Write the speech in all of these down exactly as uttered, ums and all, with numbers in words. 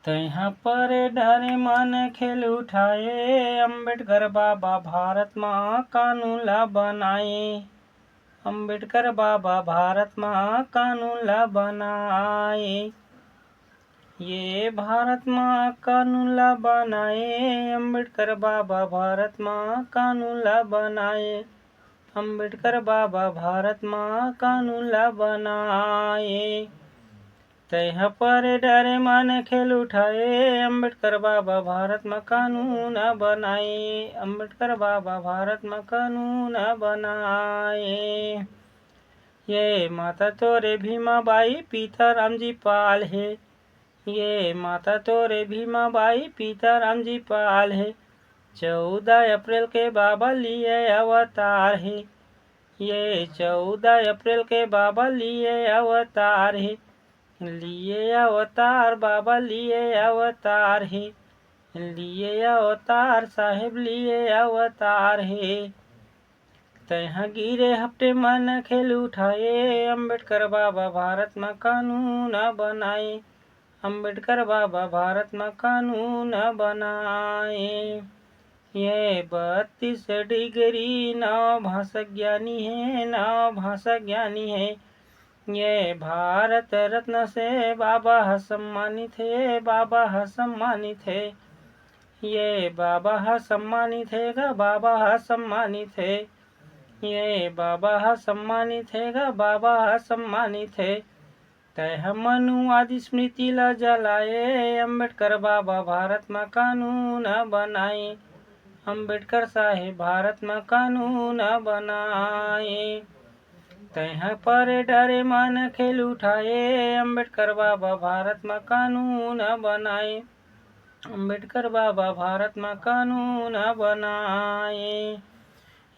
तैहा परे डरे मन खेल उठाए, अम्बेडकर बाबा भारत मा कानून ला बनाए। अम्बेडकर बाबा भारत मा कानून ला बनाए। ये भारत मा कानून ला बनाए, अम्बेडकर बाबा भारत मा कानून ला बनाए। अम्बेडकर बाबा भारत मा कानून ला बनाए। तैहा परे डरे मन खेल उठाए, अम्बेडकर बाबा भारत मा कानून बनाए। अम्बेडकर बाबा भारत मा कानून बनाए। ये माता तोरे भीमा बाई, पिता राम जी पाल हे। ये माता तोरे भीमा बाई, पिता राम जी पाल हे। चौदह अप्रैल के बाबा लिए अवतार हे। ये चौदह अप्रैल के बाबा लिए अवतार हे। लिए अवतार बाबा लिए अवतार हे। लिए अवतार साहेब लिए अवतार हे। तैहा गिरे हफ्ते मन खेल उठाए, अम्बेडकर बाबा भारत मा कानून बनाए। अम्बेडकर बाबा भारत मा कानून बनाए। ये बत्तीस डिग्री नौ भाषा ज्ञानी हे, नौ भाषा ज्ञानी हे। ये भारत रत्न से बाबा ह सम्मानित हे, बाबा ह सम्मानित हे। ये बाबा ह सम्मानित हे गा, बाबा ह सम्मानित हे। ये बाबा ह सम्मानित हे गा, बाबा ह सम्मानित हे। तैहा मनुवादी स्मृति ला जलाए, अम्बेडकर बाबा भारत मा कानून बनाए। अम्बेडकर साहेब भारत मा कानून बनाए। तैहा परे डरे मन खेल उठाए, अम्बेडकर बाबा भारत मा कानून बनाए। अम्बेडकर बाबा भारत मा कानून बनाए।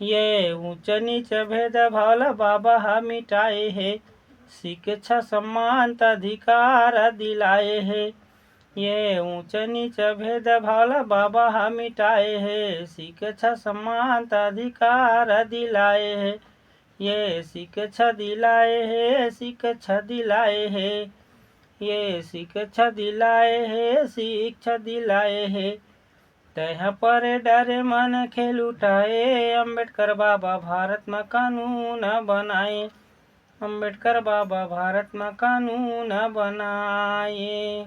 ये ऊंच नीच भेदभाव ला बाबा ह मिटाए हे, शिक्षा समानता अधिकार दिलाए हे। ये ऊंच नीच भेदभाव ला बाबा ह मिटाए हे, शिक्षा समानता अधिकार दिलाए हे। ये शिक्षा दिलाए हे, शिक्षा दिलाए हे। ये शिक्षा दिलाए हे, शिक्षा दिलाए हे। तैहा परे डरे मन खेल उठाए, अम्बेडकर बाबा भारत मा कानून बनाए। अम्बेडकर बाबा भारत मा कानून बनाए।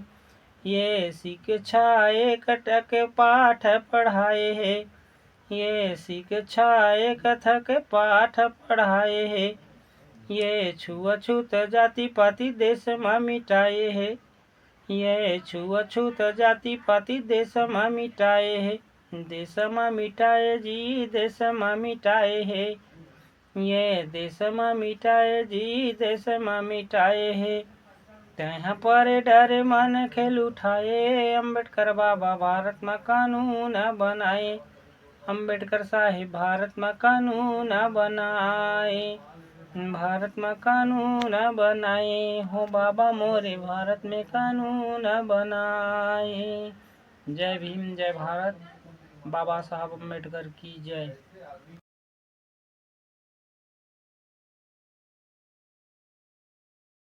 ये शिक्षा एक टक पाठ पढ़ाए हे। ये शिक्षा एक थक पाठ पढ़ाए हे। ये छुआछूत जाति पाति देश मा मिटाए हे। ये छुआछूत जाति पाति देश मा मिटाए हे। देश मा मिटाए जी, देश मा मिटाए हे। ये देश मा मिटाए जी, देश मा मिटाए हे। तैहा परे डरे मन खेल उठाए, अम्बेडकर बाबा भारत मा कानून बनाए। अम्बेडकर साहेब भारत मा कानून बनाए। भारत मा कानून बनाए, हो बाबा मोरे भारत में कानून बनाए। जय भीम, जय भारत, बाबा साहब अम्बेडकर की जय।